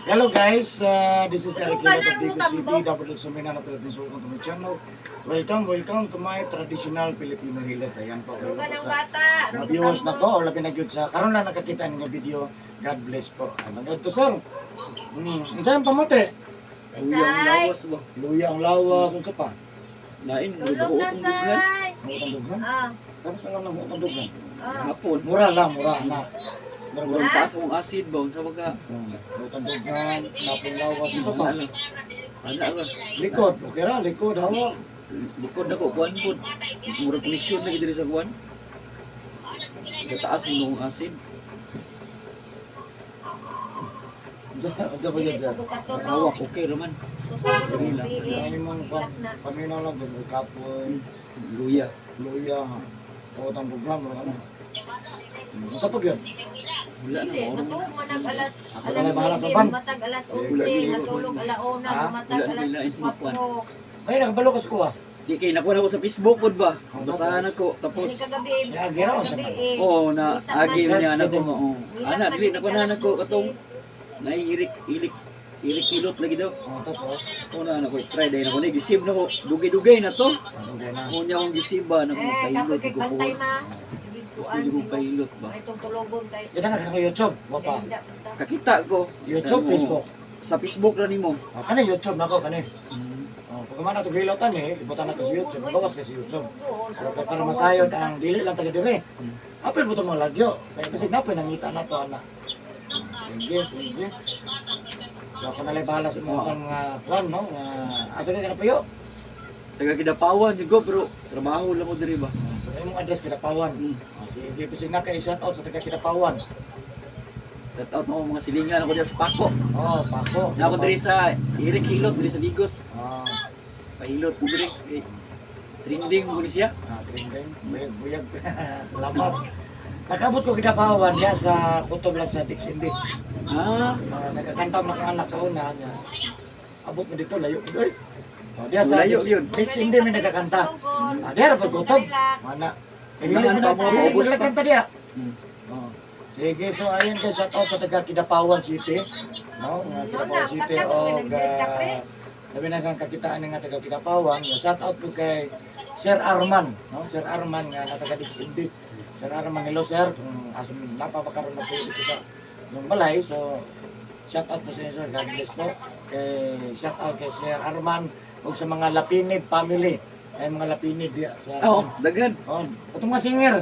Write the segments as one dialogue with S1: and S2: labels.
S1: Hello guys, this is Eric
S2: Ano ka
S1: Hilot of
S2: na,
S1: Bicol
S2: ano
S1: City,
S2: tambok?
S1: Dapat Suminano, Philippines. Welcome to my channel. Welcome, welcome to my traditional Filipino hilot. Ayan po, hello
S2: Ruga
S1: po
S2: ng
S1: sa
S2: bata.
S1: mga viewers na ko, or labi na gyud sa karon lang nakakita ninyo video. God bless po. Ano gyud to, sir? Unsa ang pamote?
S3: Luya ang
S2: Say.
S3: lawas ba?
S1: Luya ang lawas, unsa pa?
S3: Lain,
S2: Tulog
S3: buot
S2: na,
S3: ang dughan.
S2: say.
S1: Huot ang dughan.
S2: Ah,
S1: Karon sa lang huot ang dughan.
S2: ah.
S3: Hapon.
S1: Mura lang, mura na. Mura
S3: Murang taas akong acid ba? Unsa ba ka?
S1: Huot ang dughan, napong lawas, unsa pa?
S3: Ano? Ana ba?
S1: Likod, okay ra, likod, hawak.
S3: Likod na ko, kuan po. Mas murag connection na diri sa kuan. Kataas mo nung acid.
S1: Unsa unsa pa
S2: Dili
S1: gyud, sir?
S2: ko katulog.
S3: Hawak, okay raman.
S2: Tutulog,
S3: Dili lang.
S2: eh.
S1: Ay mong
S2: Ilak na.
S1: paminaw lang dun, kapoy,
S3: Luya.
S1: luya, huot ang dughan, mura ano. Unsa pa gyud?
S3: Wala na,
S2: Hindi,
S3: maurong na.
S2: natulog man ang alas
S1: Ako
S2: alas
S1: na lang bahala sa
S2: 9,
S1: ban.
S2: matag alas
S1: Wala
S2: 11,
S3: siguro.
S2: natulog alauna,
S1: Ha?
S2: matag
S3: Wala na
S2: alas
S3: may lain mo, Juan.
S2: 4.
S1: Ay, nakabalo ka sa kuha.
S3: Di kay nakuha na ko sa Facebook pod ba? Basahan ako tapos
S2: Kani kagabi,
S1: Ya, giraon siya
S2: kagabi,
S1: man.
S2: eh.
S3: oh na
S2: Ngita
S3: agi
S2: man.
S3: niya na ko oh.
S2: Ngita
S3: Ana
S2: man
S3: dili
S2: ni
S3: nakuha na
S2: alas
S3: ko
S2: 12.
S3: katong naiirik ilik ilik kilot lagi daw.
S1: Oh, tapos,
S3: Ako na ako try dahil ako na gisib na ko dugay-dugay na to.
S1: ano gay na?
S3: Ako niya akong gisiba na ko
S2: Eh,
S3: pahilot
S2: kapoy kay
S3: ko
S2: bantay
S3: ko.
S2: ma. Sige,
S3: Gusto
S2: kuan,
S3: niyo kong pahilot ba?
S2: Ay, itong tulogon kay.
S1: Kita na ka YouTube, wa pa.
S2: Kay punta.
S3: Kakita ko
S1: YouTube,
S3: Ano,
S1: Facebook.
S3: Sa Facebook na nimo.
S1: Oh, kani YouTube nako kani. Oh, pag man ato gihilotan eh, ibutan nato sa YouTube, magawas ka sa YouTube. So kay para masayod ang dili lang taga dire. Apil mo mga lagyo. Kay kasi napoy nangita na to ana. Sige, sige. So ako na lang bahala sa mga mga kwan no, nga asa ka kanapuyo?
S3: Taga Kidapawan jud ko pero trabaho lang ko diri ba.
S1: So imong address Kidapawan. Oh, sige, bisig na kay shout out sa taga Kidapawan.
S3: Shout out ako mga silingan ako diya sa Paco.
S1: Oh, Paco.
S3: Na ako diri sa Irik Hilot diri sa Digos.
S1: Oh,
S3: Pahilot ko diri. Eh, trending mo ni siya.
S1: ah, trending. Buyag, buyag. Salamat. Nakabot ko Kidapawan diya sa kutob lang sa Diximbi.
S3: Ah,
S1: Nagkakanta man akong anak sa una niya. Abot mo dito layo. Uy. Oh, diya sa
S3: Layo yun.
S1: Diximbi may nagkakanta. Ah, diya ra pag kutob. Mana. Eh, hili mo na,
S3: Ano pa mo,
S1: hili mo
S3: paubos
S1: na
S3: pa.
S1: kanta diya. Oh. Sige, so ayun guys, shout out sa taga Kidapawan City. No, nga Kidapawan
S2: No,
S1: City
S2: na,
S1: o
S2: nag-dress ka, pre.
S1: labi na kang kakitaan nga taga Kidapawan. Shout out po kay Sir Arman, no? Sir Arman nga na taga Diximbi. Sir Arman, hello sir. Kung aso napapakaroon na po dito sa yung balay, so shout out po sa inyo sir. God bless po. Kay shout out kay Sir Arman ug sa mga Lapinid family. Ay mga Lapinid diya sa
S3: oh, daghan.
S1: Oh, itong mga singer.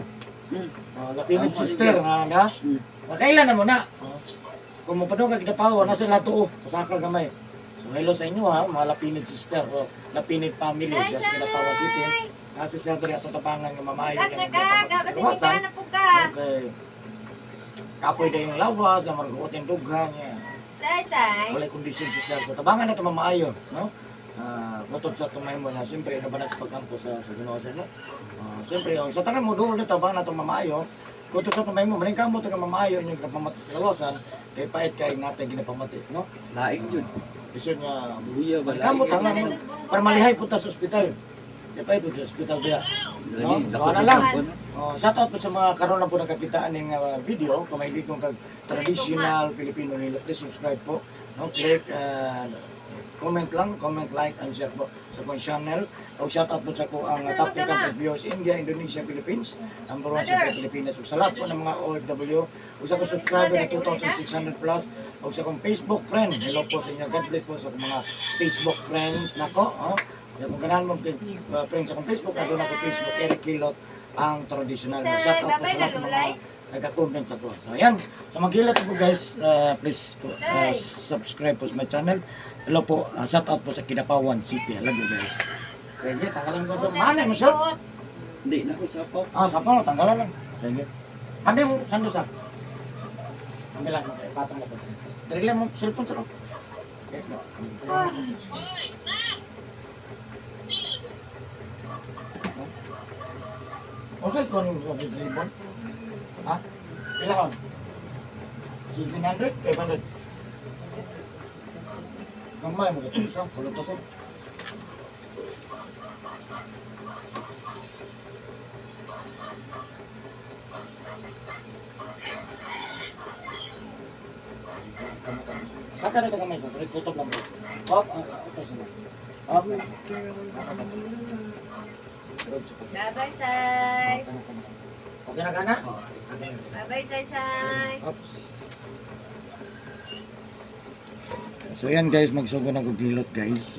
S1: Oh, Lapinid
S3: Tama,
S1: sister nga na. Nakailan na mo na. Oh. Kung mapadong ka Kidapawan, nasa lato oh, pasaka gamay. So hello sa inyo ha, mga Lapinid sister o Lapinid family
S2: Hi,
S1: diya sa Kidapawan City. Nasa sir diri atong tabangan nga mamayo
S2: Kat na ka, kasi
S1: kawasan.
S2: na po ka.
S1: Okay. Kapoy daw yung lawas, na maruot yung dughan niya.
S2: Say, say.
S1: Walay kondisyon si sir. So tabangan na ito mamaayo, no? Ah, kutob sa tumay mo na siyempre ano ba sa pagkampo sa Ginoo sir, no? Ah, siyempre oh, sa tanan mo doon na tabangan na ito mamaayo. Kutob sa tumay mo, maning kamo taga mamaayo inyong ginapamati sa kalawasan, kay pait kay natin ginapamati, no?
S3: Laing jud.
S1: Isyon nga
S3: Luya ba
S1: Maning kamo
S3: laing.
S1: tanga mo para malihay punta sa ospital. Kay pait po sa ospital biya. No?
S3: Lagi,
S1: Wala lang.
S3: dako, no?
S1: Oh, shout out po sa mga karon lang po nakakitaan ng video. Kung may kong kag traditional Filipino nila, please subscribe po. No, click comment lang, comment, like and share po sa akong channel. O shout out po sa ko ang
S2: Asa
S1: top
S2: naman
S1: 3
S2: ka
S1: countries viewers India, Indonesia, Philippines. Number 1 sa Pilipinas ug sa lahat po ng mga OFW. Ug sa akong subscriber na 2,600 plus ug sa akong Facebook friend. Hello po sa inyo. God bless po sa akong mga Facebook friends nako. Oh. Kaya kung ganahan mo friends sa akong Facebook, aduna ko Facebook Eric Kilot ang traditional.
S2: Say,
S1: Shout out po
S2: babay
S1: sa
S2: na,
S1: lahat ng mga
S2: Lulay.
S1: nagka-comment sa ko. So ayan, sa magilat po guys, please po, subscribe po sa my channel. Hello po, shout out po sa Kidapawan City. I love you guys. Sige, tanggalan ko ito. Mana mo sir?
S3: Hindi na ko sa pa.
S1: Ah, sa pa, tanggalan lang. Sige. Hande mo, sando sa. Hande lang, okay, patong na po. Dali lang mo, cellphone sa Okay, no. Unsa ito ang ribbon? Ha? Ilan? 1600? 500? Gamay mo ito sa kulot to sir. Saka na ito kamay sa kutob lang bro. Hop, ito sila. Hop, kana.
S2: Bye-bye, Sai.
S1: Okay na kana?
S2: Bye-bye, Sai Sai.
S1: Oops. So yan guys, magsugo na gugilot guys.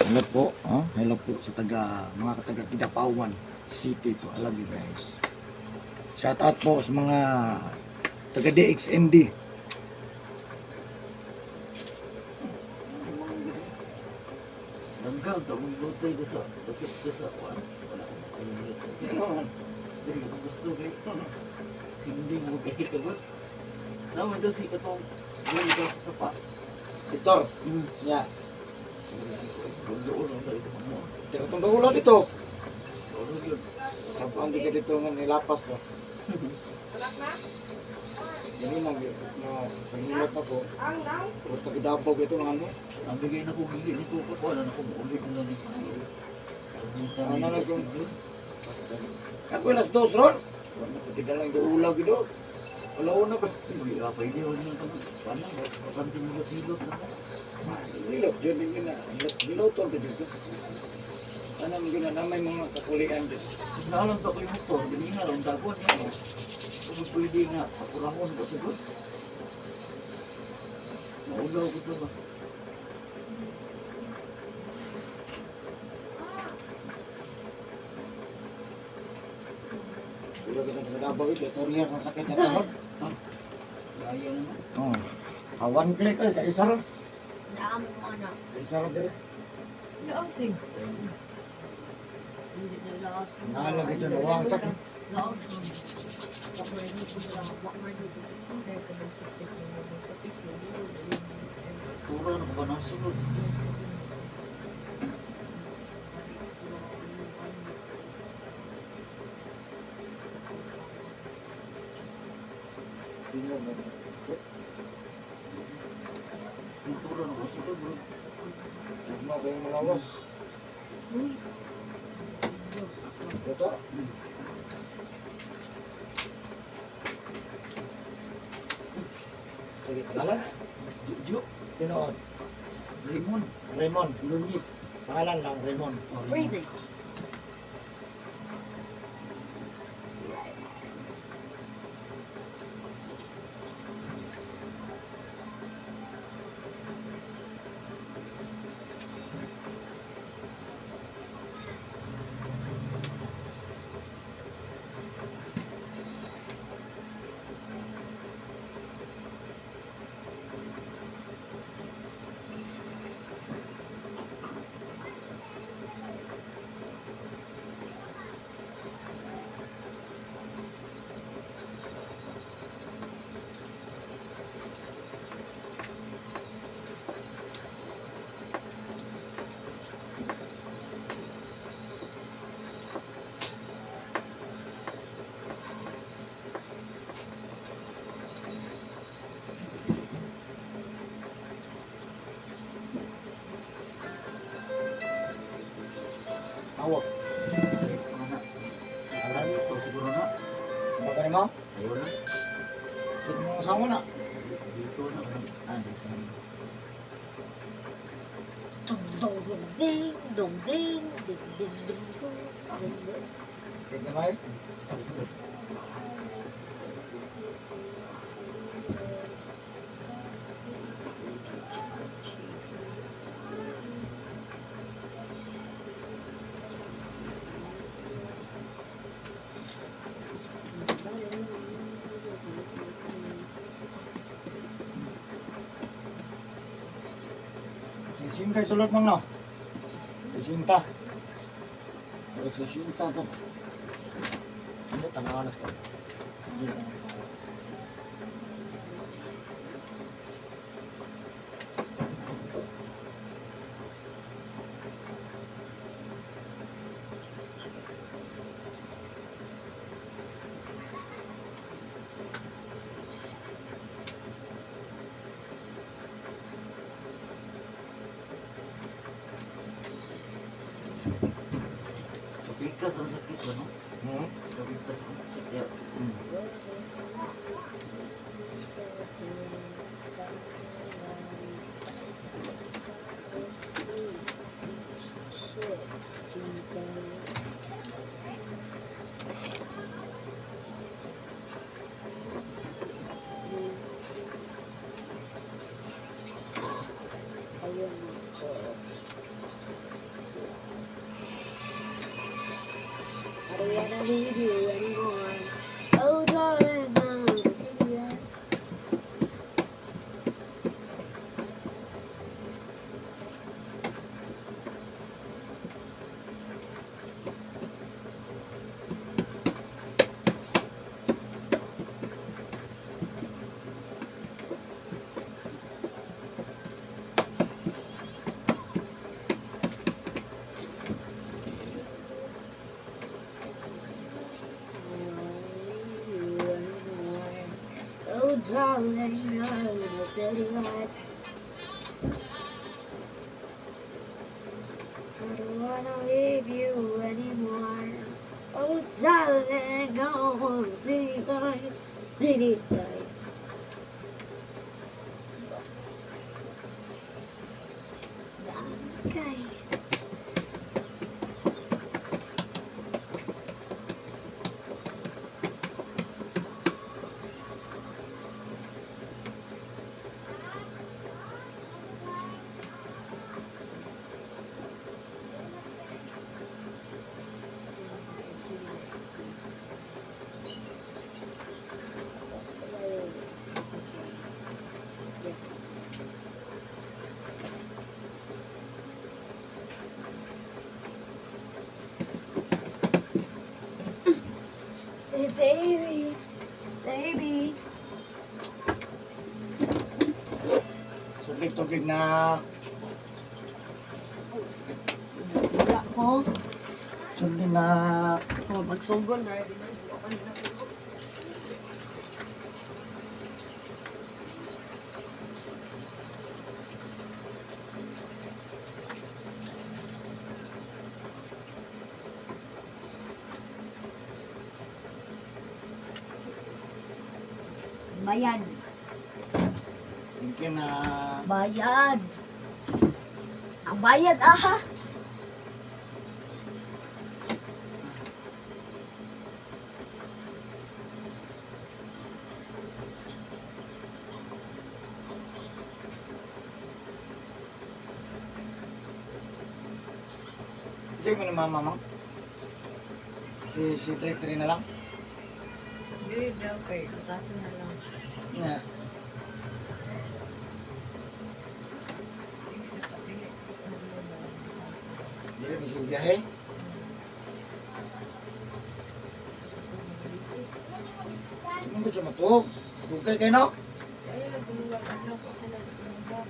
S1: Hello po, oh? Hello po sa taga mga taga Kidapawan City po. I love you guys. Shout out po sa mga taga DXMD.
S3: Langgang, tawag lutay ko sa, tapos ko sa, wala, wala akong makainit. Hindi ko gusto kay. Hindi mo kay kagot. Naman daw si katong, hindi daw sa sapa.
S1: Victor, ya.
S3: Doon ang dahil mo.
S1: Pero itong dulo dito.
S3: Doon yun.
S1: Sa ang di ka dito nga nilapas ko.
S2: Anak na?
S1: Ganun lang, na paghilot ako.
S2: Ang lang?
S1: Tapos tagidabaw ito ng ano.
S3: Ang bigay na ko gili ni ko ko wala na ko ulit na ni.
S1: Ano na kung Ako alas dos ron. Wala na tigal lang ulag ito. Wala una pa.
S3: Pwede wala na kami. Paano bakante mo hilot na.
S1: Hilot yun din na. Hilot to dito. Ano mo gina na may mga kakulian dito.
S3: Naalam ta ko yung motor, ganina lang dagon niya. Kung pwede nga, akurahon ko siguro. Maulaw ko ito ba?
S1: Kuya kasi sa Davao ito, toriyas ang sakit na tuhod.
S3: Gaya naman.
S1: Oh. Ah, one click ay kaisa ra.
S2: Naamo mo anak.
S1: Kaisa ra dire.
S2: Laosing. Hindi na laosing.
S1: Naalog sa nawa ang sakit.
S2: Laosing.
S3: Tura na ko ba ng sunod?
S1: Tingnan mo.
S3: Tura na ko sunod bro.
S1: Ugma kayong malawas. Ito. Sige, pangalan?
S3: Jo,
S1: Tinood.
S3: Raymond,
S1: Raymond.
S3: Lunis.
S1: Pangalan lang, Raymond.
S3: Oh, Raymond.
S1: Hawak.
S3: Anak,
S1: Pangalan?
S3: ito siguro na.
S1: Baka ni mo?
S3: Ayaw na.
S1: Sige mo asawa na.
S3: Dito na.
S1: Ah, dito na.
S2: Dong dong dong ding dong ding ding ding ding dong ding dong.
S1: Tignan mo eh. Sisinta yung sulod mang no? Sisinta. Pero sisinta to. Ano, tanawa na to. Hindi.
S3: Kapitas ang sakit ba no?
S1: Hmm?
S3: Kapitas ang sakit.
S1: Hmm.
S2: Yun ako. I don't wanna leave you anymore. Oh, darling, I'm gonna. I don't wanna leave you anymore. Oh, darling, I'm gonna tell you right. I don't wanna leave you anymore. Oh, darling, I wanna be mine. Anytime. Okay. Hey, baby, baby.
S1: Sudlig tubig na.
S2: Wala ko.
S1: Sudlig na.
S3: Oh, magsugol na.
S2: Bayad.
S1: Thank you na.
S2: Bayad. Ang bayad, aha.
S1: Hindi ko ni mama mo. Si Drake rin na lang.
S4: Dili daw kay kaso na lang.
S1: Yeah. Dili mo siya biyahe. Ano ko siya matuog? Dugay kayo no?
S4: Ay, naguluwag adlaw ko sa naguluwag.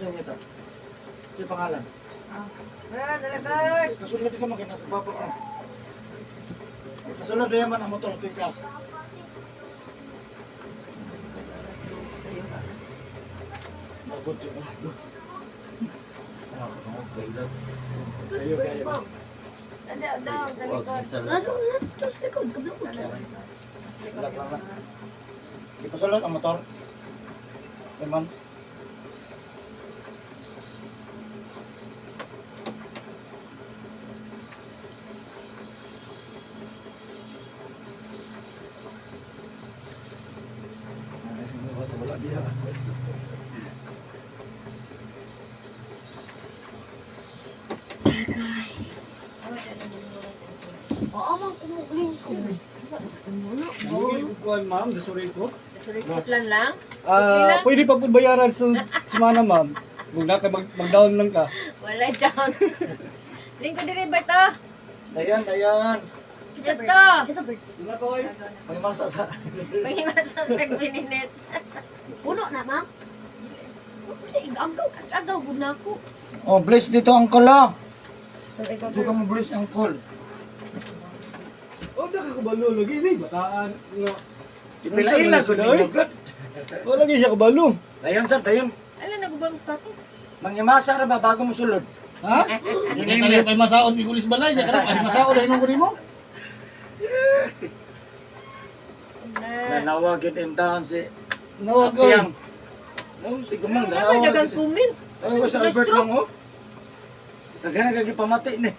S1: Saan niyo to? Sino pangalan?
S4: Ah, dalaga.
S1: Kasulod ka man kay nasa baba ka. Kasulod rin man ang motor pikas. Magot yung 2:00. Sa'yo kayo.
S4: Daw, daw, sa likod.
S2: Ano? Ito sa likod. Kablo ko.
S1: Wala lang na. Di pasulod ang motor. Eman. Wala diya.
S2: Oo, man kumukling ko. Wala.
S5: Hindi ko kuhan, ma'am. Sorry ko.
S4: Sa plan lang?
S5: Ah, pwede pa po bayaran sa semana, ma'am. Huwag na ka mag-down lang ka.
S4: Wala down. Lingko diri ba to?
S1: Dayan, dayan.
S4: Ito!
S2: Kita birthday.
S5: Wala ko ay.
S1: Pangimasa sa...
S4: Pangimasa sa gwininit.
S2: Puno na, ma'am. Agaw,
S4: Agaw, gud na ako.
S1: Oh, bless dito, uncle, ah. Dito ka mo bless, uncle.
S5: Oh, daka kabalo lagi ni bataan nga.
S1: Ipila-ila,
S5: Sila,
S1: good
S5: oy.
S1: ninyo, good.
S5: Oh, lagi siya kabalo.
S1: Dayan, sir, dayan.
S4: Ala, nagubang patis.
S1: Mangimasa ra ba bago mo sulod?
S5: Ha?
S1: You name it.
S5: Kay masaon mi gulis balay, di ka na kay masaon ay nung mo.
S4: Na.
S1: Nanawagin in town si
S5: Nawag ko.
S1: Atiyang. No, si Gumang,
S4: Ano naman,
S1: nanawag.
S4: dagang comment.
S1: Ay, si Albert
S4: Na-stroke.
S1: lang, oh. Kagana kagi pamati ni.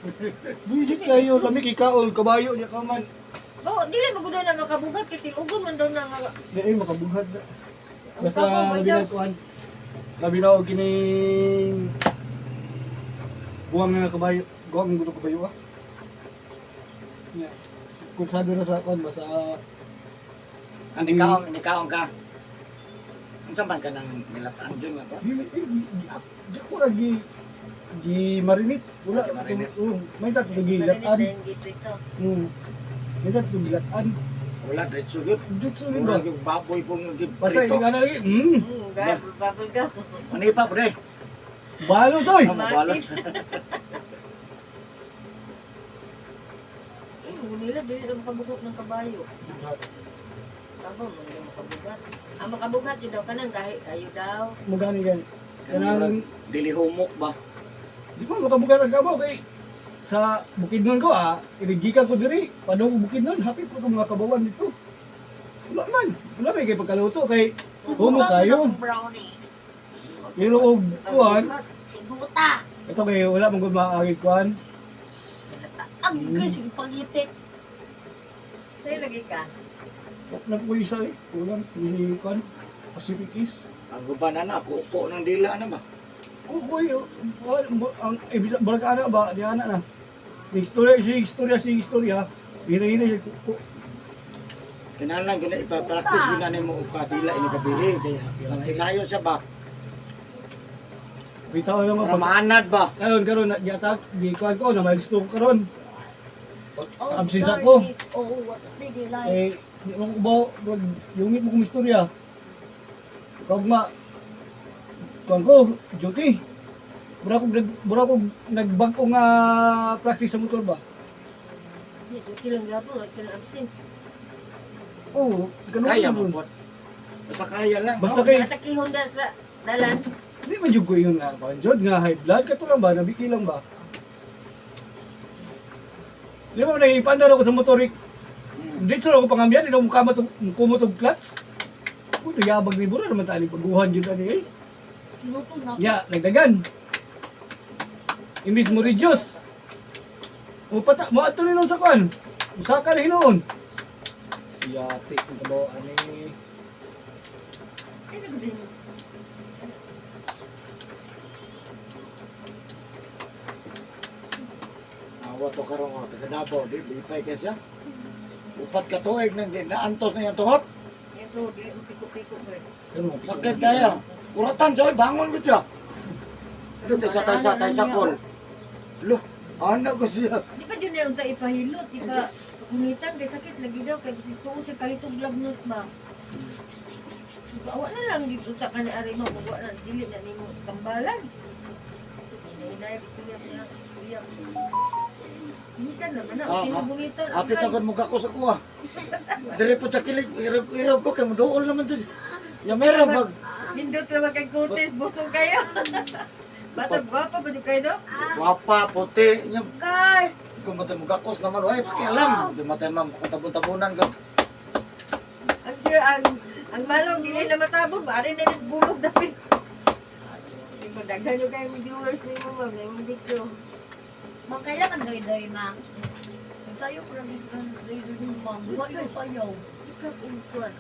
S5: Buisit kayo lami kay kaol kabayo niya ka man.
S4: Oh, dili mo daw na makabugat kay tilugon man daw na nga.
S5: Di ay makabughat na.
S4: Ang
S5: Basta
S4: kabaw man
S5: labi
S4: daw.
S5: na kuan. Labi na og kining buwang nga kabayo, buwang nga kabayo ah. Ya. Kursado na sa kuan basta
S1: Ang nikaong, nikaong ka. Unsa man ka nang nilataan dyan nga ba?
S5: di di di ako ra gi gi marinate. Wala
S1: Gi marinate.
S5: Oo, may tatlo gi
S4: Marinit
S5: latan.
S4: na yung giprito.
S5: May tatlo gi latan.
S1: Wala, diretso yun.
S5: Dito rin ba?
S1: Murag yung baboy pong yung
S5: Basta
S1: prito.
S5: hindi ka na lagi. Mm.
S4: Bubble gum.
S1: Manipa, pre.
S5: Balos oy.
S1: Ah, mabalot.
S4: Eh, mo nila dili daw makabugot ng kabayo. Kabaw man daw makabugat. Ang makabugat yun daw kanang gahi kayo daw.
S5: Magani gan. Kanang
S1: Dili humok ba?
S5: di ko makabugat ang kabaw kay sa Bukidnon ko ah, irigikan ko diri, padung Bukidnon, happy po itong mga kabawan dito. Wala man, wala may kay pagkaluto kay humo kayo.
S2: Brownies.
S5: Pero og kuan,
S2: Sibuta.
S5: ito kay wala man gud maagi kuan.
S2: Ang gising pangitik.
S4: Sa'yo lagi ka.
S5: Nagpuy isa eh, kulang ni kuan Pacific East.
S1: Ang guban na na, kuko ng dila na ba?
S5: Kukoy, ang ibig barang ana ba, di ana na. Istorya, si istorya, si istorya. Hina-hina siya kuko.
S1: Kinahanglan gina ipa-practice gina nimo og kadila ini kabili kay ang ensayo siya ba?
S5: Bitaw lang
S1: Para
S5: mo pag
S1: maanad ba?
S5: karon karon na giatak di kuan ko na milestone ko karon.
S2: Oh,
S5: Absent ako.
S2: darling. Oh, what a city life.
S5: Eh di mo ko ba wag yungit mo kong istorya. Kag ma kuan ko duty. Mura ko nagbag-o nga practice sa motor ba.
S4: Di, duty lang gyapon, wala ka na absent.
S5: Oo, ganun
S1: Kaya
S5: man
S1: mo
S5: yun.
S1: po. Basta kaya lang.
S5: Basta
S1: no?
S5: kay
S4: Atake Honda sa dalan.
S5: di man jud ko yun nga kuan jud nga high blood kato lang ba nabiki lang ba. Di mo na ipandar ako sa motorik. Dito ako pangamyan, di na mo kamat kumot og clutch. Puto yabag ni Bura naman tali paguhan jud ani eh.
S2: Luto na.
S5: Ya, nagdagan. Imbis mo reduce. Mo pata mo ato ni sa kuan. Usaka na hinuon. Yati ang kabaw ani.
S4: Ay, nagdin.
S1: Awa to karon nga taga Davao di lipay kay siya. Upat ka tuig nang naantos na iyang tuhod.
S4: Ito, di piko-piko ko.
S5: Pero
S1: Sakit kaya. Kuratan siya, oy, bangon ko siya. Ano tayo sa tayo sa call. Lo, ano ko siya.
S4: Di ba yun na yung tayo ipahilot, ipa gunitan kay sakit lagi daw kay bisig tuo siya kalitog lagnot ba. Awa na lang gid unta ka ni ari mo wa na dili na nimo tambalan. Hinay gusto niya siya kuya. Gunitan naman na,
S1: Ah,
S4: okay
S1: ah.
S4: mo gunitan.
S1: Hapit ako mo gako sa kuha. Dire po sa kilig, irog ko kay muduol naman to. Ya meron bag
S4: Nindot ra ba kay kutis, busog kayo. Bata gwapa ba jud kayo do?
S1: wapa puti nya
S2: Kay.
S1: kung matay mo gakos naman way pakialam. Di matay ma'am kung tabon-tabonan ka.
S4: Ang siya ang malong dili na matabog, ari na nis bulog dapit. Di mo daghan yung kayo viewers nimo ma'am, imong video.
S2: Mang kailangan doy-doy, mang. Sayo ko lang yung doy-doy, mang. Wa yung sayaw.
S4: Ikaw ungkuan.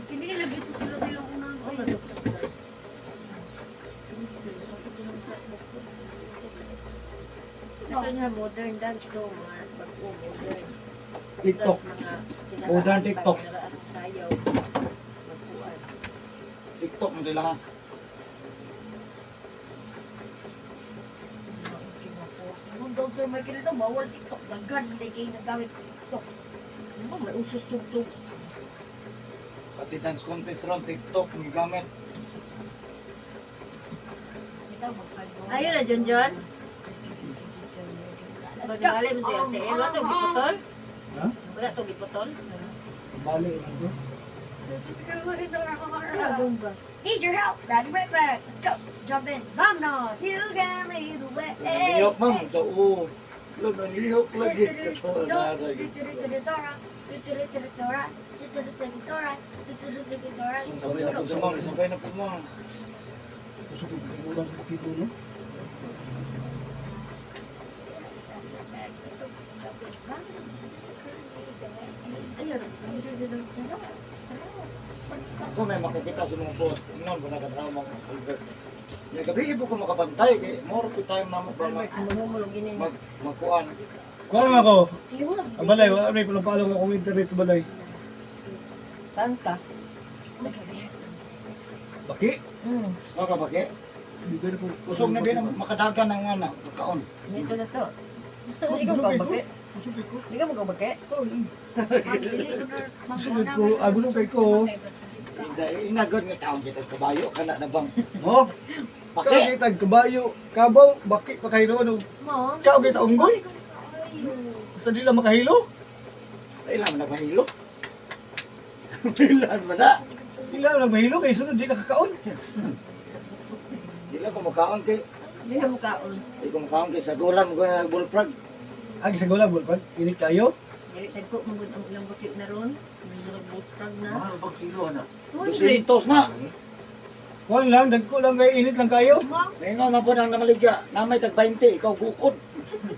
S4: Kini lagi ito sila silang unang sa iyo. Ito niya modern dance do mga bago modern.
S1: TikTok.
S4: Dance, mga kinaraan
S1: Modern
S4: pa,
S1: TikTok.
S4: kinaraan ang sayaw. Magkuan.
S1: TikTok mo dila ha.
S2: Nung daw Sir Michael ito, bawal TikTok. Daghan, hindi kayo nagamit TikTok.
S4: Ano ba, may usos tugtog.
S1: Pati dance contest ron, TikTok, ang gigamit.
S2: Ito, magpagawa.
S4: Ayun na, John John.
S2: Let's go.
S4: Bali mo to ate. Eh, wala to giputol.
S5: Ha?
S4: Wala to giputol.
S5: Bali lang to.
S2: Need your help. Grab your backpack. Let's go. Jump in. Vámonos. You can lead the way.
S1: Lihok, ma'am. Sa oo. Lo, nalihok lagi. Katawa na lagi. Sabay na po sa ma'am. Sabay na po, ma'am.
S5: Gusto ko ulam sa bukid no?
S1: Ako may makikita sa mga boss. Ingon po nakatrauma ko. Albert. May gabi po ko makabantay. Kay more po time na mo ba
S4: Mamumulog ini.
S1: mag magkuan.
S5: Kuha lang ako. Ang balay, wala may palong akong internet sa balay.
S4: Saan ka?
S5: Baki?
S1: Ka ba ke?
S5: Dito na po.
S1: Kusog na din ang makadagan ng ana pagkaon.
S4: Dito na to.
S5: Ikaw
S4: Ikaw ka ba?
S5: Busog ko.
S4: Ikaw mo ka ba?
S5: Busog ko. Ah, busog kay ko.
S1: Inagod nga taon kita kabayo kana na bang
S5: Oh,
S1: pake.
S5: kaya kita kabayo, kabaw, baki pa kayo noon.
S4: Mo.
S5: Kao kita unggoy. Basta di lang makahilo.
S1: Ilan man na mahilo? Ilan man na?
S5: Di lang lang mahilo kay sunod di ka kakaon.
S1: Dili ko makaon kay
S4: Di ka mukaon.
S1: di ko makaon kay sa gulan mo na bullfrog.
S5: Agi sa gola bulpan, init kayo.
S4: Dili sad ko mangud ang ilang bukid na ron. Murag butrag na.
S3: Mahal bang kilo na?
S4: 200.
S1: 200 na.
S5: Kuan lang, dagko lang kay init lang kayo.
S1: Ngayon man po nang namaligya, namay tag 20, ikaw gukod.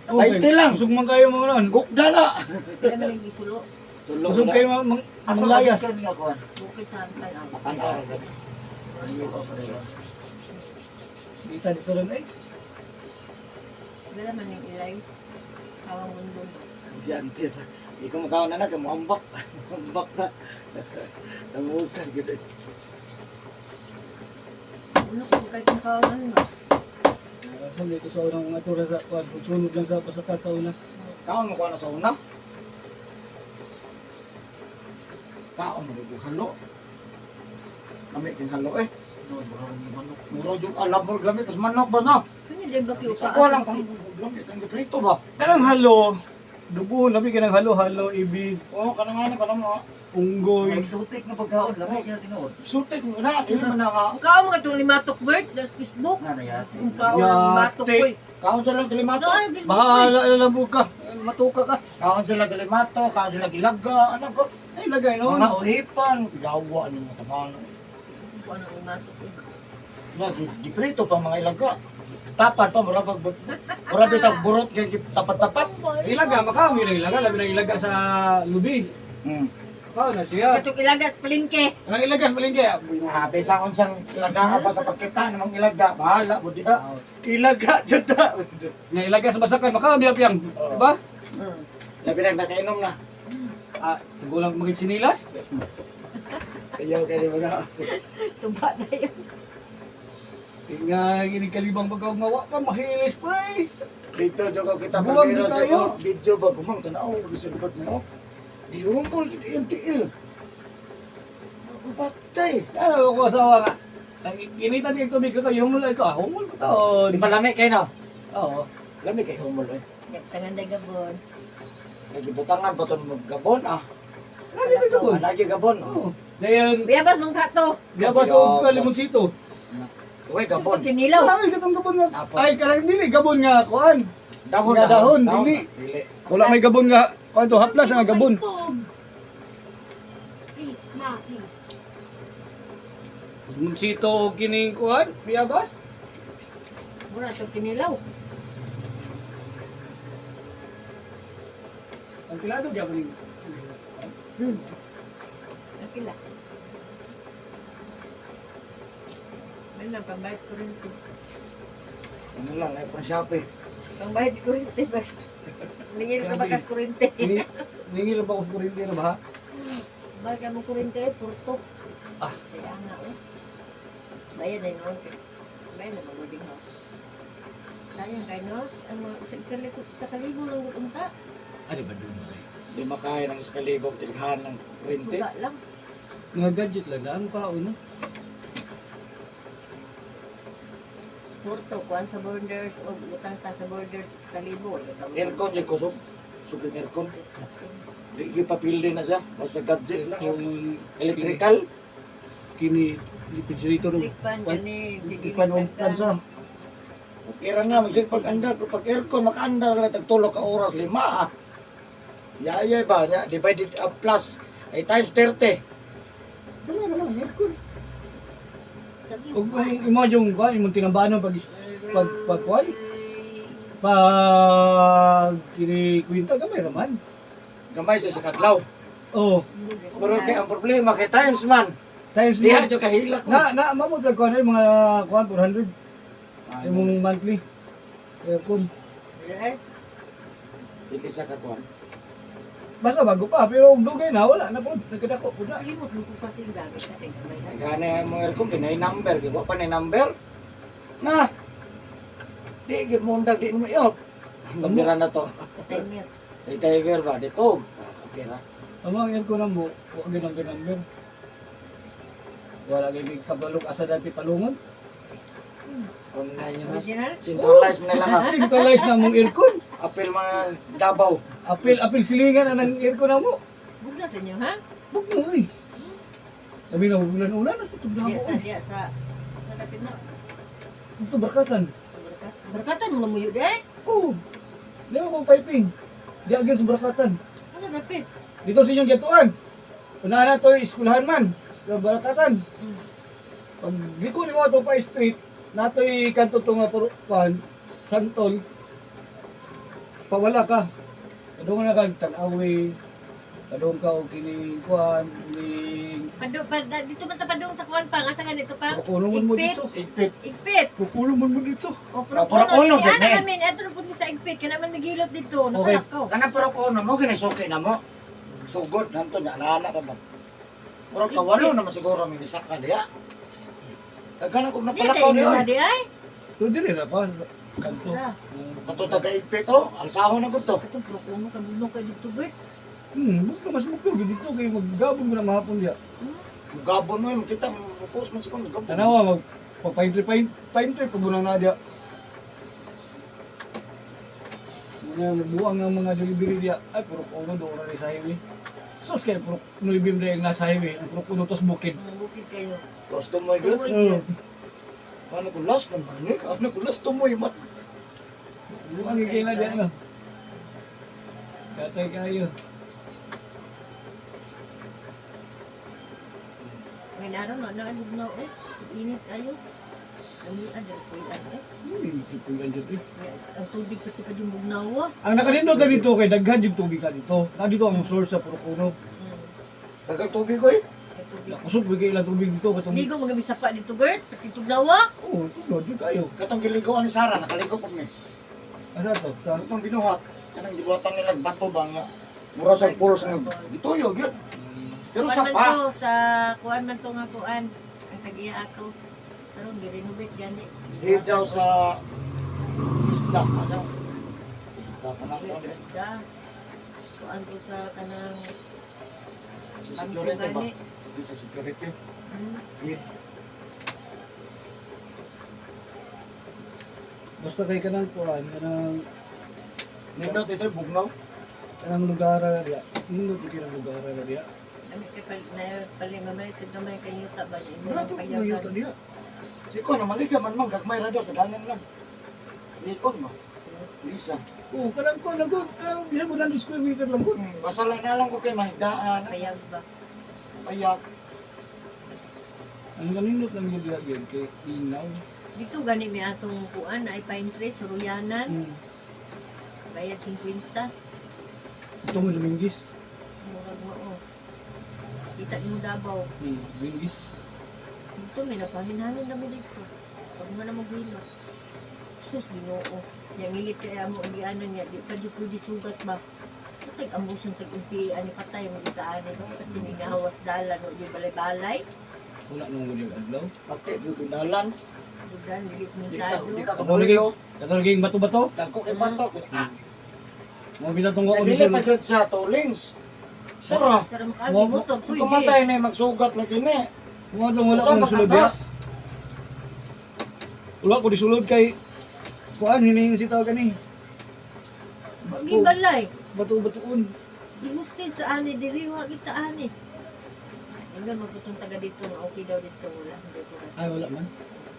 S5: Okay.
S1: 20 lang.
S5: Busog man kayo mga noon.
S1: Gukda na.
S4: Wala man ang gisulo.
S1: Sulo
S5: Busog
S1: na.
S5: kayo mga mga mga layas.
S3: Asa nga kuan?
S4: Bukid sa hantay ang.
S1: Matanda ra gabi.
S5: Dita dito rin eh.
S4: Wala man yung ilay. Kawang mundon.
S1: Si ante ta. Ikaw makaon na na kay moambak. Ambak ta. Namukan gid.
S4: Ano kung kahit ang kawang ano?
S5: Sa dito sa unang mga tura sa kuan, sunod lang sa pasakat sa una.
S1: Kaon mo ko na sa una. Kaon mo ko halo. Kami king halo eh.
S3: No, baka ni manok.
S1: Muro jud alam mo gamit tas manok boss no.
S4: Kanya din ba kayo
S1: Sa ko lang kung gamit ang giprito ba.
S5: Kanang halo, dugo labi kanang halo, halo ibi,
S1: Oh, kanang ano kanang mo.
S5: unggoy.
S3: Exotic nga pagkaon lamay kaya tinuod.
S1: Sutik mo na, dili man na nga.
S4: Ang kaon mga itong limatok bird sa Facebook.
S3: Nga na yate.
S4: Ang kaon ng limatok
S5: Yate.
S4: koy.
S1: Kaon sila gilimato.
S4: Ano ay Facebook koy?
S5: Bahala na lang buka. Matuka ka.
S1: Kaon sila gilimato, kaon sila gilaga, ano ko.
S5: Ay lagay noon.
S1: Mga uhipan, gawa ni mo taman.
S4: Ang kaon ng limatok koy.
S1: Na giprito pa mga ilaga. Tapad pa mura pag mura bitag burot kay tapad-tapad.
S5: Ilaga, makaon yun ang ilaga, labi ng ilaga sa lubi. Makaon na siya.
S4: Katong ilagas palengke.
S5: Ang ilaga sa palengke.
S1: Ah, bisa unsang ilaga pa sa pagkita namang ilaga, bahala mo diha. Ilaga jud na.
S5: Nga ilaga sa basakan, makaon diya piyang. Diba?
S1: Labi na nakainom na.
S5: Ah, sa gulang mga chinilas.
S1: Ayaw kay mga.
S4: Tuba na yun.
S5: Tinga, ginikalibang pagkaugmawa pa, mahilis pa eh.
S1: Dito jud ko kita
S5: Buwag
S1: pagkira
S5: na
S1: sa
S5: tayo.
S1: mga video ba gumang tanaw sa gubat mo. Di humol di NTL. Batay.
S5: Ano ko asawa nga. Ang initan kay tubig ko kayo, humol ko. Ah, humol ko taon.
S1: Di ba lami kay no?
S5: Oo.
S1: Lami kay humol eh.
S4: Tangan na gabon.
S1: Kay gibutangan pa ton gabon ah.
S5: Lagi na gabon.
S1: Lagi gabon.
S5: Oo. Dayon,
S4: Biyabas mong kato.
S5: gabas og ka limonsito.
S1: Uy gabon.
S4: Kinilaw.
S5: Ay, katong gabon nga.
S1: Tapos.
S5: Ay, kanang dili gabon nga kuan.
S1: Dahon
S5: Nga dahon, dili.
S1: Dili.
S5: Wala may gabon nga kuan to haplas nga gabon.
S2: Please, ma, please.
S5: Limonsito og kining kuan, biyabas.
S4: Mura itong kinilaw.
S5: Ang pilado gyapon ni.
S4: Ang pila. May lang, pambayad sa kuryente.
S1: Ano lang ay pang Shopee.
S4: Pambayad sa kuryente ba? Ningil ka ba kas kuryente?
S5: Ningil ba ko sa kuryente na ba?
S4: Bayad ka mo kuryente eh, purto.
S5: Ah.
S4: Saya nga eh. Bayad na yun. Bayad na mag-boarding house. Sayang kay no, ang mga sa kalibo, sa kalibo lang gud unta.
S5: Ano ba doon ba?
S1: Di makaya ng iskalibog, tilhan ng kurente.
S4: Suga lang.
S5: Mga gadget lang na, ano ka una?
S4: Purto kuan sa borders og utang ta sa borders sa kalibo.
S1: Aircon yung kusog. Suging aircon. Di gipapildi na siya. Basta gadget lang.
S5: Kung
S1: Electrical.
S5: Kini refrigerator og
S4: Electric fan gani,
S5: ipan og plansa.
S1: Okay ra na, magsig pag andar. Pero pag aircon, makaandar lang tagtulo ka oras. Lima ah. Yayay ba? Ya, divided plus ay times 30.
S5: Dala na lang aircon. Ug kung imo yung kuan imong tinambanon pag pag pag kuan pag kini kwinta gamay raman.
S1: Gamay sa kadlaw.
S5: Oh,
S1: Pero kay ang problema kay times man.
S5: times
S1: Diha
S5: mo
S1: jud kahilak ko.
S5: na na mamot lang kuan ay mga kuan 400 imong monthly aircon.
S1: Dili sa kakuan.
S5: Basta bago pa pero og dugay na wala na pud nagkadako pud na.
S4: Limot mo ko kasi gamit sa kay gamay na.
S1: Gani ang mga aircon kay number kay wa pa ni number. Na. Di gid mo undag di mo i-off. Number na to.
S4: Timer.
S1: Ay timer ba dito? Okay ra.
S5: Ang mga aircon na mo, wa gyud ang number. Wala gyud kabalok asa dati palungon.
S1: Online yun.
S4: Original?
S1: Centralized man nila ha.
S5: Centralized na mong aircon.
S1: Apil mga Davao.
S5: Apil apil silingan ang aircon na mo.
S4: Bugna sa inyo ha?
S5: Bug mo eh. Sabi nga, ulan-ulan, nasa tugna
S4: Diya
S5: mo
S4: sa
S5: eh.
S4: diya sa malapit na.
S5: Ito barkatan.
S4: Sa Barkat. Barkatan mo na muyo di ay.
S5: Oo. Di ako piping. Di agyon sa barakatan.
S4: Ano dapit?
S5: Dito sa inyong gatuan. Unahan na to, eskwelahan man. Sa barakatan. Pag liko ni mo ato pa street, nato'y kanto to nga puro kuan, santol. Pawala ka. Kadung na kag tanawi. Kadung ka og kini kuan, ni
S4: Pado, pa, dito man ta padung sa kuan pa nga sa ganito pa.
S5: kukulungan mo
S4: Igpit.
S5: dito.
S1: Igpit.
S4: Igpit.
S5: Kukulungan mo dito.
S4: O pro
S1: Ah, puro
S4: kuno
S1: uno,
S4: di ana
S1: gid,
S4: man min ato na pud mi sa igpit kana man migilot dito
S5: Okay.
S4: nakalakaw.
S1: Kanang pero ko mo gini suki na mo. Sugod nanto niya ana ra ba. Pero kawalo naman siguro may nisaka diha. Daghan ako
S4: Di
S1: napalakaw
S4: kay
S1: niyo.
S4: na di ay.
S5: To dili ra pa kanto.
S4: Sira.
S1: Kato taga igpit oh, alsahon na gud to.
S4: Katong pro kuno ka bugno kay dito Bert.
S5: Bugno mas bugno gid dito kay maggabon ko na mahapon diya.
S1: Gabon mo kita mo post man siguro gabon.
S5: Tanawa mag pa pine pine tree pa na na diya. Mga nagbuang ng mga delivery diya. Ay puro kuno doon na sa highway. Sus kay puro nulibim na nasa highway. Ang puro kuno tos bukid.
S4: Bukid kayo.
S1: Lost tumoy gyud.
S4: Tumoy
S5: Oo.
S4: gyud.
S1: Ano ko lost naman ni? Ano ko lost tumoy man.
S5: Buang kay na diya no. Katay kayo.
S4: Ngayon araw na na bugnaw eh. Init ayo. Ang adal ko eh.
S5: Tutulan dyan eh.
S4: Ang tubig pati pa yung bugnaw ah.
S5: Ang nakanindot na dito kay daghan yung tubig ka dito. Na dito ang source sa puro kuno.
S1: Daghang tubig oy.
S4: Ay, tubig.
S5: Nakusog bigay ilang tubig dito katong.
S4: Ligo mga bisapa dito Bert, pati tugnawa.
S5: Oo, tulo di kayo.
S1: Katong giligoan ni Sara nakaligo pud ni.
S5: Asa to? Sa
S1: Katong binuhat kanang gibuhatan nila bato ba nga. Mura sa pulse nga gituyo gyud. Pero
S4: Kuan
S1: sa
S4: man
S1: pa
S4: to sa kuan man to nga kuan ang tagiya ato. Karon girenovate gani.
S1: Di daw sa isda. Ano? Isda pa na ko.
S4: Isda. Kuan to sa kanang
S1: Sa
S4: bangko
S1: security ba?
S4: gani.
S1: Di sa security.
S4: Hmm.
S1: Di.
S5: Basta kay kanang kuan, kanang
S1: Nindot ito bugnaw.
S5: kanang lugar na diya. Nindot kay kanang lugar na diya.
S4: Ami kay pal na pali mamay kay gamay kay yuta ba imo
S5: Wala to
S4: payagan.
S5: yuta diya.
S1: Si ko na maliga man man gagmay ra daw sa danan lang. Likon mo. Lisa.
S5: Oo, kanang kuan lang gud, kanang bisan mo na square meter lang gud.
S1: Basta lang na lang ko kay mahigdaan,
S4: Payag ba?
S1: payak.
S5: Ang kanindot lang gyud diya gyud kay inaw.
S4: Dito gani mi atong kuan ay pine tree suruyanan bayad 50.
S5: Ito mo Dominguez.
S4: Murag mao. Kita nimo Davao.
S5: Dominguez.
S4: Dito may napahinhanin na mi dito. Pag man na maghilo. Sus, Ginoo. Yang ngilit kaya mo ang gianan niya, di pa di pwede sugat ba? Patay ang busong tag unti ani patay mo kita ani ba? Pati mi nga hawas dala no di balay-balay.
S5: Wala nang gyud adlaw.
S1: Pati gyud dalan.
S4: Budan, dili
S1: Di ka
S4: simentado.
S1: di ka
S5: Ako
S1: kabuhilo.
S5: Kato naging bato-bato.
S1: Dagko kay bato. Ah,
S5: Mga binatong ko
S1: dili pa gyud sa tollings. Sara.
S4: Sara makaagi motor
S1: Kung
S4: pwede.
S1: kumatay na magsugat na kini.
S5: Mga dong wala
S1: Unsa
S5: ko nisulod diha.
S1: pag-atras?
S5: Wala ko nisulod kay kuan hining si tawag kani.
S4: Gi balay.
S5: Bato-batoon.
S4: Gihustin sa ani diri wa kita ani. Ingon mo putong taga dito nga okay daw dito wala dito.
S5: Ay wala man.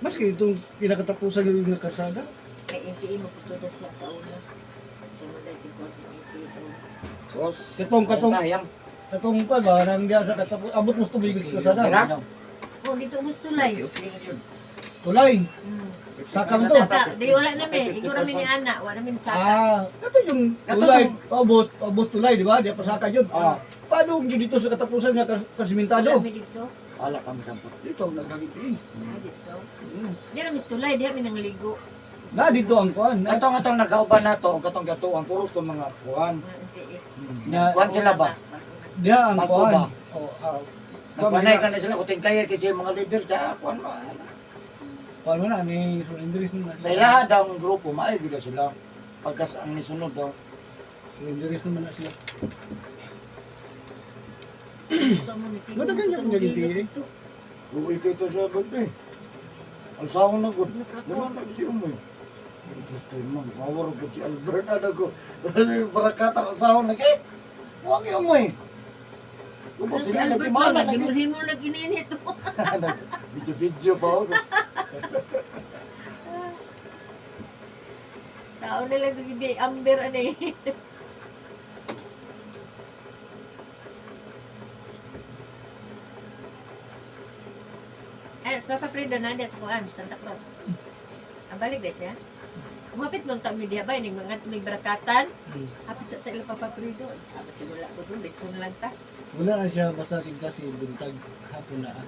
S5: Maski itong pinakatapusan ng nga kalsada.
S4: Kay MPA mo puto daw siya sa una. Siya mo dahil tigwan sa MPA sa una.
S1: Tos.
S5: Katong-
S1: Ayang.
S5: Katong kuan ba nang diha sa katapos abot mo sa tubig sa kalsada.
S1: Tira?
S4: Oh, dito gusto lay.
S1: Okay na yun.
S5: Tulay. Saka mo to.
S4: Saka, di wala na mi. Igo ra mi ni ana, wala mi ni saka.
S5: Ah, kato yung
S1: Kato
S5: tulay,
S1: yung-
S5: paubos, paubos tulay, di ba? Di pa saka yun.
S1: Ah.
S5: Paano yun dito sa katapusan nga kasimentado?
S4: Wala mi dito.
S1: Wala kami kampot.
S5: Dito ang nagagiti.
S4: Ah, dito. Di ra mi tulay, di mi nangligo.
S5: Na dito ang kuan. Na,
S1: Katong atong nagkauban nato og katong gatuan puros to mga kuan.
S4: Mga MPA.
S5: Na,
S1: Kuan sila ba?
S5: diha ang
S1: Bago
S5: kuan.
S1: ba?
S5: Oh, ah,
S1: Nagpanay ka na sila uting kaya kasi mga leader ka kuan ba.
S5: Kuan mo na ni Sir Andres mo na.
S1: Sa ilaha daw ang grupo maayo gyud daw sila. Pagkas ang nisunod daw.
S5: Sir Andres naman na sila.
S4: Ito mo ni Tigo.
S5: Wala ganyan kung naging
S4: Ito.
S1: Uwi kay to sa bagay. Alsawon na gud. Wala na si umoy. Ito man, mawar gud si Albert na ko. Barakata alsawon na kay. Wa kay umoy. Ubos
S4: Ano si
S1: sila
S4: Albert
S1: lagi
S4: ba?
S1: mana lagi.
S4: Nagimulhimo na kininit.
S1: Video-video pa ako.
S4: Sa una lang sa bibi, Amber ano eh. Ay, sa Papa Fredo na sa kuan, Santa Cruz. Ang balik guys ya. Umapit mong tami diha ba ning mga tumig barakatan. Hapit sa tayo Papa Fredo. Tapos wala ko dun, litson lang ta.
S5: Wala na siya basta tigka si buntag hapon na. Ah.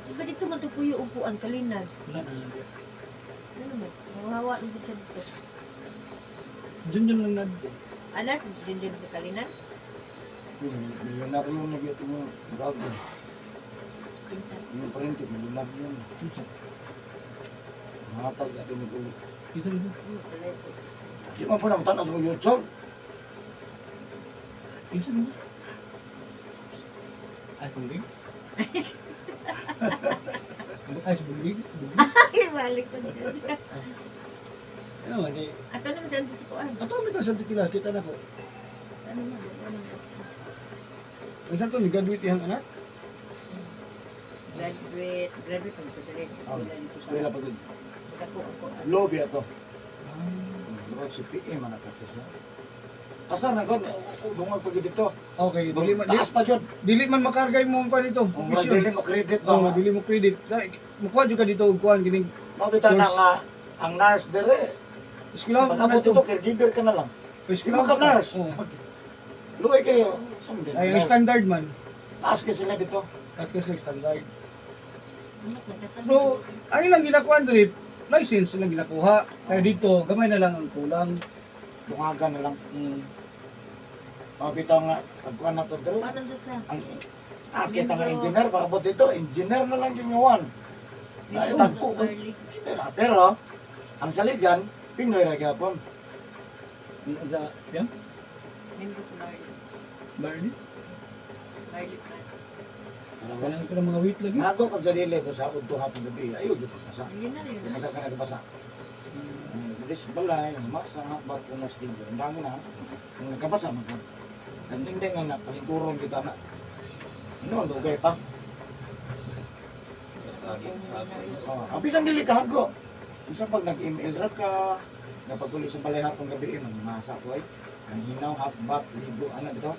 S4: Di ba dito man to puyo upuan kalinag?
S5: Wala na. Diha.
S4: Ano man? Mawawa na siya dito.
S5: Diyan dyan lang na.
S4: Anas, dyan dyan sa kalinan.
S1: Milyonaryo na gyud mo gago.
S4: Kinsa.
S1: Yung printed milyonaryo na.
S5: Kinsa?
S1: Matag ato ni ulo.
S5: Kinsa kinsa?
S4: Kalay ko.
S1: Di man po na matanas sa YouTube.
S5: Kinsa kinsa? Ay, punglig? Ay, sa buglig? Buglig?
S4: Ay, balik ko siya.
S5: Ano man, eh.
S4: Ato naman sa sa kuan.
S5: Ato mi sa tikila, kita na ko.
S4: Ano man? Ano man?
S5: Ang sa to ni graduate iyang anak.
S4: Graduate, graduate ang padali sa eskwela dito sa.
S1: Eskwela pa gud.
S4: Dako ako.
S1: Lobby ato.
S5: Ah.
S1: Murag si PM man ato siya. Asa na gud dungag pa gid dito.
S5: Okay, dili man
S1: Taas pa jud.
S5: dili man makargay mo pa dito.
S1: Kung murag dili mo credit ba.
S5: Oh, dili mo credit. Mukuha jud ka dito og kuan kining
S1: Mao bitaw na nga ang nurse dire.
S5: eskwela
S1: Pag
S5: mo na
S1: abot
S5: ito.
S1: dito caregiver ka na lang.
S5: Eskwela
S1: Imo ka nurse.
S5: Oh.
S1: Luoy kayo. Sa mo din.
S5: Ay, ang standard man.
S1: Taas kay sila dito.
S5: Taas kasi standard.
S4: Anak, nagkasal.
S5: Pero ang ilang ginakuha diri, license lang ginakuha. Kaya dito gamay na lang ang kulang.
S1: Dungagan na lang.
S5: Mm.
S1: Mao bitaw nga pagkuan na to dire.
S4: Paano dyan sa?
S1: Ang taas kay nga engineer pag abot dito, engineer na lang yung ngawan. Ay,
S4: Dito,
S1: tagpo
S4: sa
S1: ko.
S4: Barley.
S1: Pero ang saligan Pinoy ra gyapon.
S5: Sa yan?
S4: Membro sa Barley.
S5: Barley.
S4: Barley pa.
S5: Kailangan pa ng mga wheat lagi.
S1: Nago kag sarili ko sa udto hapon gabi. Ayo gyud sa.
S4: Ayun na rin.
S1: Di ka nagbasa. Bilis balay, masa bat unos din. Ang dami na. Kung nagkabasa man ka. Ang nga na palingkuron kita na. Ano, dugay pa. Oh, ang bisan dili ka hago. Bisan pag nag-ML ra ka, napaguli sa balay hapon gabi, masa ko ay. Ang hinaw, half bat, ligo, ana bitaw.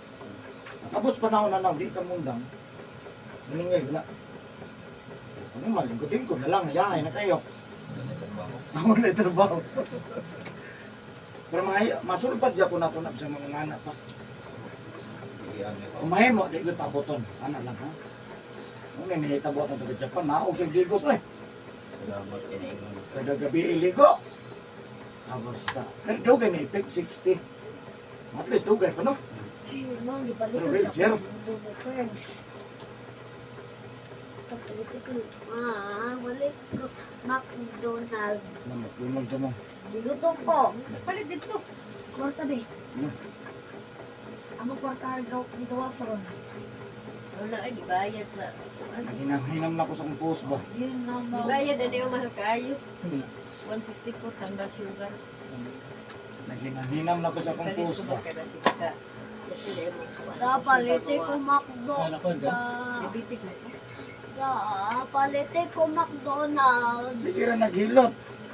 S1: Nakabot panahon na na, di ka mundang. Maningil na. Ano man, lingkod-lingkod na lang, yahay na kayo. Ako na trabaho. Pero mga masulpad gyapon nato na sa mga anak pa. Kung mahimo, di ko paboton. Ana lang ha. Ano ni nahitabo atong taga Japan, naog sa ligos oy.
S3: Salamat kinaingon.
S1: Kada gabi iligo. Ah, basta. Pero dugay ni effect 60. At least dugay pa no.
S2: Ay, ma'am, di balik
S1: Pero wheelchair.
S2: ko. Kapaliti ko. Ah, balik ko. McDonald.
S1: Namatulog ka mo.
S2: Giluto ko.
S4: Palit dito.
S2: Kwarta be. Amo kwarta gaw gigawa sa ron.
S4: Wala ay gibayad sa
S1: Naghinam-hinam na ko sa akong post ba.
S2: Yun na mo.
S4: Gibayad ani yung mahal kayo. 164 tambal sugar.
S1: Naghinam-hinam na ko sa akong
S4: Palit
S1: post
S4: ko
S1: ba.
S4: magkadasita.
S2: Kapaliti ko McDo.
S5: Ano ko, ka?
S4: Diabetic na ko.
S2: Kapaliti ko McDonald.
S1: Sige ra naghilot.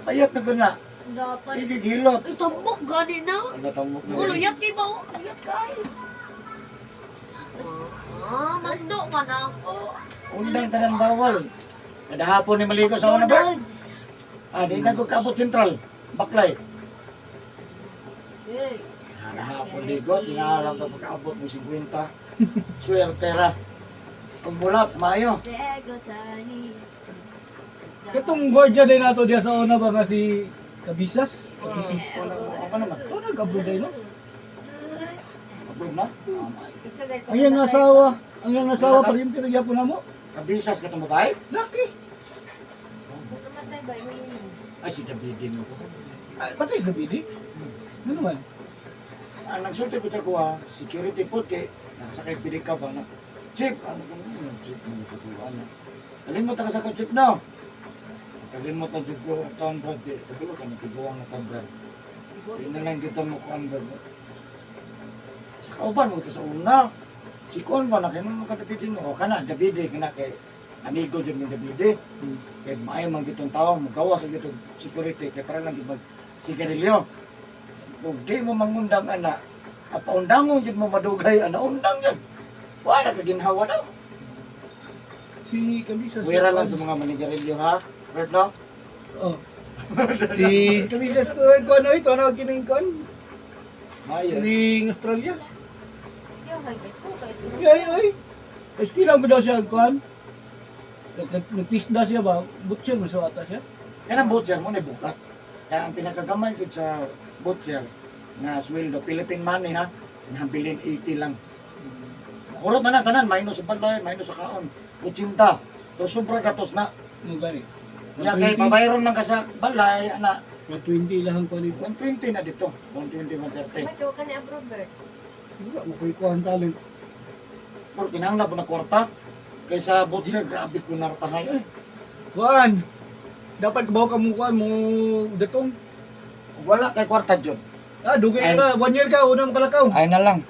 S1: Payat na ko na.
S2: Dapat.
S1: Igighilot.
S2: Itambok gani na.
S1: Ano tambok na?
S2: Ulo, yat kay ba? Yat kay. Ah, McDo man ako.
S1: Undang tanan bawal. Kada hapon ni maligo sa una ba?
S2: McDonald's.
S1: Ah, di na ko kaabot sentral. Baklay.
S2: Hey.
S1: Kada hapon ligo, tingalam ka pagkaabot mo 50. Swerte ra. Kung bulap, maayo.
S2: Sego tani.
S5: Katong guardian din nato diya sa una ba nga si Kabisas? Kabisas.
S1: Wala ko naman.
S5: Oh, nag-abroad ay no?
S1: Approve na? Ah, maayo.
S5: Ang iyang asawa, ang iyang asawa pa rin pinagyapon na mo.
S1: Kabisas ka itong babae?
S5: Laki.
S4: Namatay ba yun?
S1: Ay, si Davidin mo ko.
S5: Ay, patay sa Davidi. Ano man?
S1: Ang nagsulti po sa kuha, security po kay nakasakay pili ka ba na, Chief, ano ko yun? Chief naman sa kuha na. Kalimot ka sa ka, Chief, no? Kalimot na jud ko ang taon, Brad. Di, kabilo ka, nakibuwang na taon, Brad. Di na lang kita mo kuan, Brad. Sa kauban mo ito sa una. Si Kuan ba na kayo nung kadabidi mo? O kana, Davide, kana kay amigo jud ni Davide. Kay maayo man gitong tao, magawa sa gitong security, kay para lang gid mag sigarilyo. Kung di mo mangundang ana, apaundangon jud mo madugay ana undang jud. Wala ka ginhawa daw.
S5: Si Kabisas.
S1: Wira lang sa mga manigarilyo ha. Right no?
S5: Oh. Si Kabisas to ko ano ito ano kining kon?
S1: Maayo.
S5: Kining Australia.
S4: Yung kay ko kay
S5: Ay ay. Estilang ko daw siya kuan. Nagtisda siya ba? Butcher mo sa ata siya.
S1: Kanang butcher mo ni bukat. Kaya ang pinakagamay gud sa butcher nga sweldo Philippine money ha, nabilin 80 lang. Urot na na tanan, minus sa balay, minus sa kaon. 80. Pero sobra gatos na.
S5: Mo gani.
S1: Nya kay pabayron man ka sa balay ana
S5: 120 ilahang kuan dito.
S1: 120 na dito. 120 130.
S4: Ba't ka ni abroad, Bert?
S5: Wala mo koy kuan talent.
S1: Pero kinahanglan po na kwarta. Kaysa butcher, grabe ko nartahay. Eh.
S5: Kuan. Dapat kabaw ka mo kuan mo datong.
S1: Wala kay kwarta jud.
S5: Ah, dugay
S1: Ay.
S5: na. One year ka una mo kalakaw.
S1: Ay na lang.